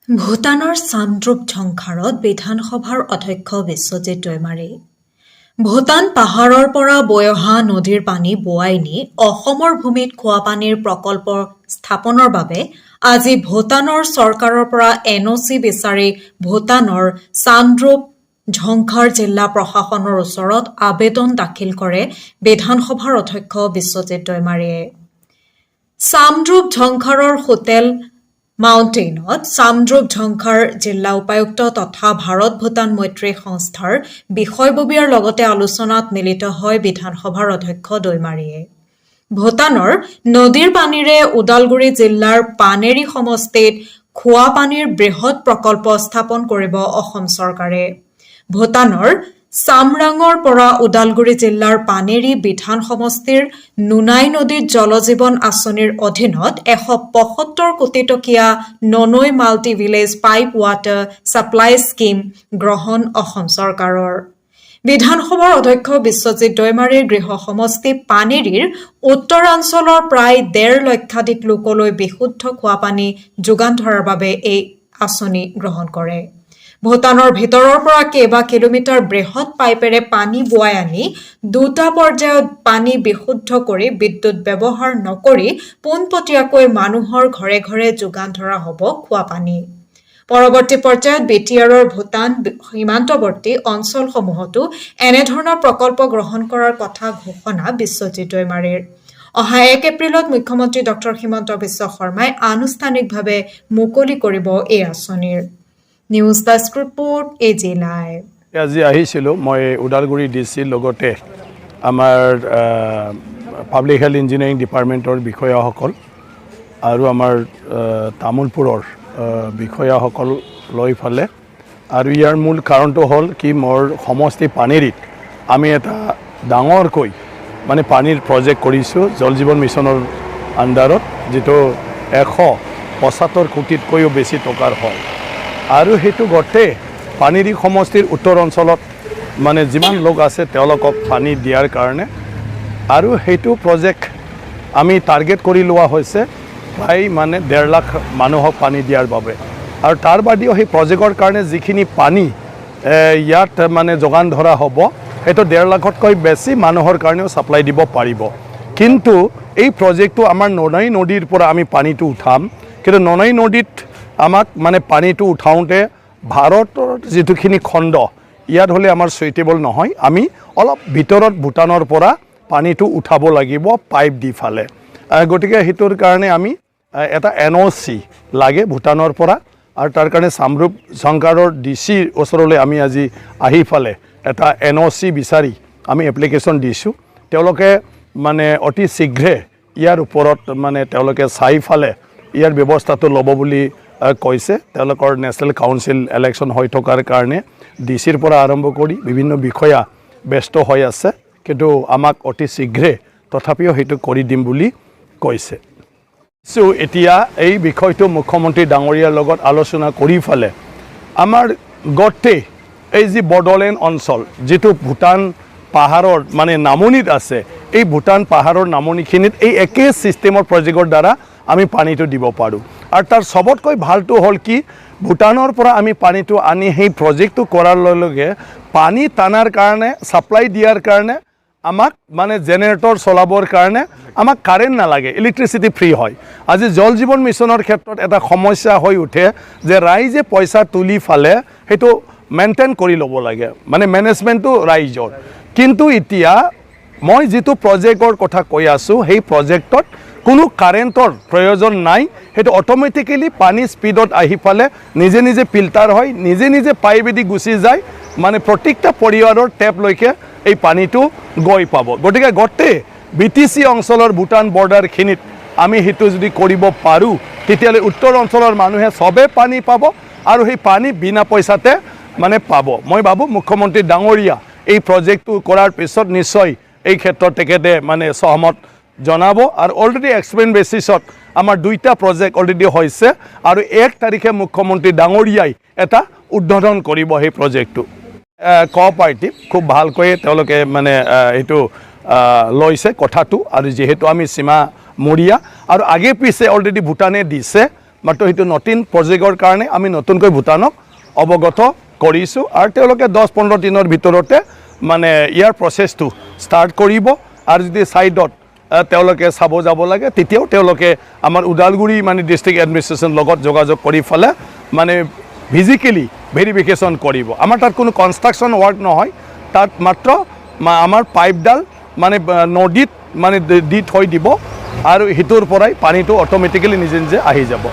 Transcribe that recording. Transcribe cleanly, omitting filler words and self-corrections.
ভূটানৰ চামদ্ৰুপ ঝংখাৰত বিধানসভাৰ অধ্যক্ষ বিশ্বজিৎ দৈমাৰী। ভূটান পাহাৰৰ পৰা বৈ অহা নদীৰ পানী বোৱাই নি অসমৰ ভূমিত খোৱাপানীৰ প্ৰকল্প স্থাপনৰ বাবে আজি ভূটানৰ চৰকাৰৰ পৰা এনঅ'চি বিচাৰি ভূটানৰ চামদ্ৰুপ ঝংখাৰ জিলা প্ৰশাসনৰ ওচৰত আবেদন দাখিল কৰে বিধানসভাৰ অধ্যক্ষ বিশ্বজিৎ দৈমাৰীয়ে। চামদ্ৰুপ ঝংখাৰৰ হোটেল মাউণ্টেইনত চামদ্ৰুপ ঝংখাৰ জিলা উপায়ুক্ত তথা ভাৰত ভূটান মৈত্ৰী সংস্থাৰ বিষয়ববীয়াৰ লগতে আলোচনাত মিলিত হয় বিধানসভাৰ অধ্যক্ষ দৈমাৰীয়ে। ভূটানৰ নদীৰ পানীৰে ওদালগুৰি জিলাৰ পানেৰী সমষ্টিত খোৱা পানীৰ বৃহৎ প্ৰকল্প স্থাপন কৰিব অসম চৰকাৰে। ভূটানৰ চামৰাঙৰ পৰা ওদালগুৰি জিলাৰ পানেৰী বিধান সমষ্টিৰ নুনাই নদীত জলজীৱন আঁচনিৰ অধীনত 175 কোটি টকীয়া Nonoi multi village pipe water supply scheme গ্ৰহণ অসম চৰকাৰৰ। বিধানসভাৰ অধ্যক্ষ বিশ্বজিৎ দৈমাৰীৰ গৃহ সমষ্টি পানেৰীৰ উত্তৰাঞ্চলৰ প্ৰায় 1.5 লক্ষাধিক লোকলৈ বিশুদ্ধ খোৱাপানী যোগান ধৰাৰ বাবে এই আঁচনি গ্ৰহণ কৰে। ভূটানৰ ভিতৰৰ পৰা কেইবা কিলোমিটাৰ বৃহৎ পাইপেৰে পানী বোৱাই আনি দুটা পৰ্যায়ত পানী বিশুদ্ধ কৰি বিদ্যুৎ ব্যৱহাৰ নকৰি পোনপটীয়াকৈ মানুহৰ ঘৰে ঘৰে যোগান ধৰা হ'ব খোৱাপানী। পৰৱৰ্তী পৰ্যায়ত বিটিআৰৰ ভূটান সীমান্তৱৰ্তী অঞ্চলসমূহতো এনেধৰণৰ প্ৰকল্প গ্ৰহণ কৰাৰ কথা ঘোষণা বিশ্বজিৎ দৈমাৰীৰ। অহা 1 এপ্ৰিলত মুখ্যমন্ত্ৰী ডক্টৰ হিমন্ত বিশ্ব শৰ্মাই আনুষ্ঠানিকভাৱে মুকলি কৰিব এই আঁচনিৰ। News desk report, AG live. আজি আহিছিলোঁ মই ওদালগুৰি ডি চিৰ লগতে আমাৰ পাব্লিক হেল্থ ইঞ্জিনিয়াৰিং ডিপাৰ্টমেণ্টৰ বিষয়াসকল আৰু আমাৰ তামোলপুৰৰ বিষয়াসকল লৈ ফালে। আৰু ইয়াৰ মূল কাৰণটো হ'ল কি, মোৰ সমষ্টি পানেৰীত আমি এটা ডাঙৰকৈ মানে পানীৰ প্ৰজেক্ট কৰিছোঁ জল জীৱন মিছনৰ আণ্ডাৰত, যিটো 175 কোটিতকৈও বেছি টকাৰ হয়। আৰু সেইটো গোটেই পানেৰী সমষ্টিৰ উত্তৰ অঞ্চলত মানে যিমান লোক আছে, তেওঁলোকক পানী দিয়াৰ কাৰণে। আৰু সেইটো প্ৰজেক্ট আমি টাৰ্গেট কৰি লোৱা হৈছে প্ৰায় মানে 1.5 লাখ মানুহক পানী দিয়াৰ বাবে। আৰু তাৰ বাদেও সেই প্ৰজেক্টৰ কাৰণে যিখিনি পানী ইয়াত মানে যোগান ধৰা হ'ব, সেইটো 1.5 লাখতকৈ বেছি মানুহৰ কাৰণেও ছাপ্লাই দিব পাৰিব। কিন্তু এই প্ৰজেক্টটো আমাৰ ননৈ নদীৰ পৰা আমি পানীটো উঠাম। কিন্তু ননৈ নদীত আমাক মানে পানীটো উঠাওঁতে ভাৰতৰ যিটোখিনি খণ্ড ইয়াত হ'লে আমাৰ চুইটেবল নহয়। আমি অলপ ভিতৰত ভূটানৰ পৰা পানীটো উঠাব লাগিব পাইপ দি ফালে। গতিকে সেইটোৰ কাৰণে আমি এটা এনঅ'চি লাগে ভূটানৰ পৰা। আৰু তাৰ কাৰণে চামৰূপ ঝংকাৰৰ ডি চিৰ ওচৰলৈ আমি আজি আহি ফালে এটা এনঅ'চি বিচাৰি আমি এপ্লিকেশ্যন দিছোঁ। তেওঁলোকে মানে অতি শীঘ্ৰে ইয়াৰ ওপৰত মানে তেওঁলোকে চাই ফালে ইয়াৰ ব্যৱস্থাটো ল'ব বুলি কৈছে। তেওঁলোকৰ নেশ্যনেল কাউন্সিল ইলেকশ্যন হৈ থকাৰ কাৰণে ডি চিৰ পৰা আৰম্ভ কৰি বিভিন্ন বিষয়া ব্যস্ত হৈ আছে। কিন্তু আমাক অতি শীঘ্ৰে তথাপিও সেইটো কৰি দিম বুলি কৈছে। চ' এতিয়া এই বিষয়টো মুখ্যমন্ত্ৰী ডাঙৰীয়াৰ লগত আলোচনা কৰি ফালে আমাৰ গোটেই এই যি বডোলেণ্ড অঞ্চল, যিটো ভূটান পাহাৰৰ মানে নামনিত আছে, এই ভূটান পাহাৰৰ নামনিখিনিত এই একে ছিষ্টেমৰ প্ৰজেক্টৰ দ্বাৰা আমি পানীটো দিব পাৰোঁ। আৰু তাৰ চবতকৈ ভালটো হ'ল কি, ভূটানৰ পৰা আমি পানীটো আনি সেই প্ৰজেক্টটো কৰাৰ লগে লগে পানী টানাৰ কাৰণে, ছাপ্লাই দিয়াৰ কাৰণে আমাক মানে জেনেৰেটৰ চলাবৰ কাৰণে আমাক কাৰেণ্ট নালাগে, ইলেক্ট্ৰিচিটি ফ্ৰী হয়। আজি জল জীৱন মিছনৰ ক্ষেত্ৰত এটা সমস্যা হৈ উঠে যে ৰাইজে পইচা তুলি ফালে সেইটো মেইনটেইন কৰি ল'ব লাগে, মানে মেনেজমেণ্টটো ৰাইজৰ। কিন্তু এতিয়া মই যিটো প্ৰজেক্টৰ কথা কৈ আছোঁ, সেই প্ৰজেক্টত কোনো কাৰেণ্টৰ প্ৰয়োজন নাই। সেইটো অট'মেটিকেলি পানী স্পীডত আহি ফালে নিজে নিজে ফিল্টাৰ হয়, নিজে নিজে পাইপেদি গুচি যায়, মানে প্ৰত্যেকটা পৰিয়ালৰ টেপলৈকে এই পানীটো গৈ পাব। গতিকে গোটেই বিটিচি অঞ্চলৰ ভূটান বৰ্ডাৰখিনিত আমি সেইটো যদি কৰিব পাৰোঁ, তেতিয়াহ'লে উত্তৰ অঞ্চলৰ মানুহে চবে পানী পাব আৰু সেই পানী বিনা পইচাতে মানে পাব। মই ভাবোঁ, মুখ্যমন্ত্ৰী ডাঙৰীয়া এই প্ৰজেক্টটো কৰাৰ পিছত নিশ্চয় এই ক্ষেত্ৰত তেখেতে মানে সহমত জনাব। আৰু অলৰেডি এক্সপেৰিমেণ্ট বেচিছত আমাৰ দুইটা প্ৰজেক্ট অলৰেডি হৈছে আৰু 1 তাৰিখে মুখ্যমন্ত্ৰী ডাঙৰীয়াই এটা উদ্বোধন কৰিব সেই প্ৰজেক্টটো। কোঅপাৰেটিভ খুব ভালকৈয়ে তেওঁলোকে মানে এইটো লৈছে কথাটো। আৰু যিহেতু আমি সীমামূৰীয়া আৰু আগে পিছে অলৰেডি ভূটানে দিছে, মানে মাত্ৰ সেইটো নতুন প্ৰজেক্টৰ কাৰণে আমি নতুনকৈ ভূটানক অৱগত কৰিছোঁ আৰু তেওঁলোকে 10-15 দিনৰ ভিতৰতে মানে ইয়াৰ প্ৰচেছটো ষ্টাৰ্ট কৰিব। আৰু যদি ছাইডত তেওঁলোকে চাব যাব লাগে, তেতিয়াও তেওঁলোকে আমাৰ ওদালগুৰি মানে ডিষ্ট্ৰিক্ট এডমিনিষ্ট্ৰেশ্যন লগত যোগাযোগ কৰি পেলাই মানে ফিজিকেলি ভেৰিফিকেশ্যন কৰিব। আমাৰ তাত কোনো কনষ্ট্ৰাকশ্যন ৱৰ্ক নহয়। তাত মাত্ৰ আমাৰ পাইপডাল মানে নদীত মানে দি থৈ দিব আৰু সেইটোৰ পৰাই পানীটো অট'মেটিকেলি নিজে নিজে আহি যাব।